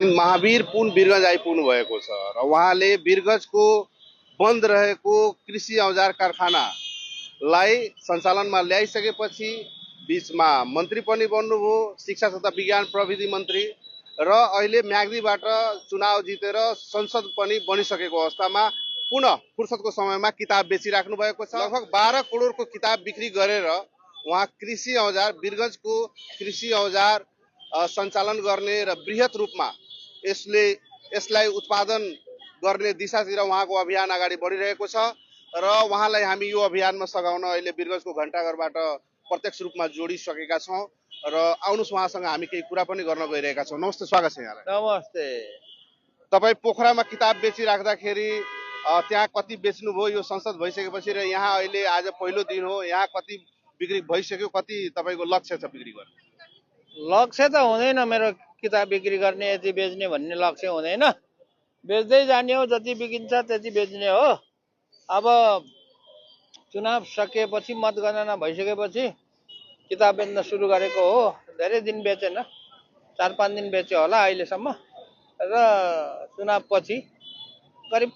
महावीर पुन वीरगंज आइपुग्नु भएको छ र उहाँले वीरगंजको बन्द रहेको कृषि औजार कारखानालाई सञ्चालनमा ल्याइसकेपछि बीचमा मन्त्री पनि बन्नुभयो, शिक्षा तथा विज्ञान प्रविधि मन्त्री, र अहिले म्याग्दीबाट चुनाव जितेर संसद पनि बनिसकेको अवस्थामा पुनः फुर्सदको समयमा किताब बेचिराख्नु भएको छ। लगभग 12 करोडको किताब बिक्री गरेर उहाँ कृषि औजार वीरगंजको कृषि औजार सञ्चालन गर्ने र बृहत रूपमा यसलाई उत्पादन गर्ने दिशातिर उहाँको अभियान अगाडि बढिरहेको छ र उहाँलाई हामी यो अभियानमा सघाउन अहिले वीरगंजको घण्टाघरबाट प्रत्यक्ष रूपमा जोडिसकेका छौँ र आउनुहोस् उहाँसँग हामी केही कुरा पनि गर्न गइरहेका छौँ। नमस्ते, स्वागत छ यहाँलाई। नमस्ते। तपाईँ पोखरामा किताब बेचिराख्दाखेरि त्यहाँ कति बेच्नुभयो यो संसद भइसकेपछि र यहाँ अहिले आज पहिलो दिन हो, यहाँ कति बिक्री भइसक्यो, कति तपाईँको लक्ष्य छ बिक्री गर्ने? लक्ष्य त हुँदैन मेरो किताब बिक्री गर्ने यति बेच्ने भन्ने लक्ष्य हुँदैन, बेच्दै जाने हो, जति बिकिन्छ त्यति बेच्ने हो। अब चुनाव सकिएपछि मतगणना भइसकेपछि किताब बेच्न सुरु गरेको हो। धेरै दिन बेचेन, 4-5 दिन बेच्यो होला अहिलेसम्म र चुनाव पछि करिब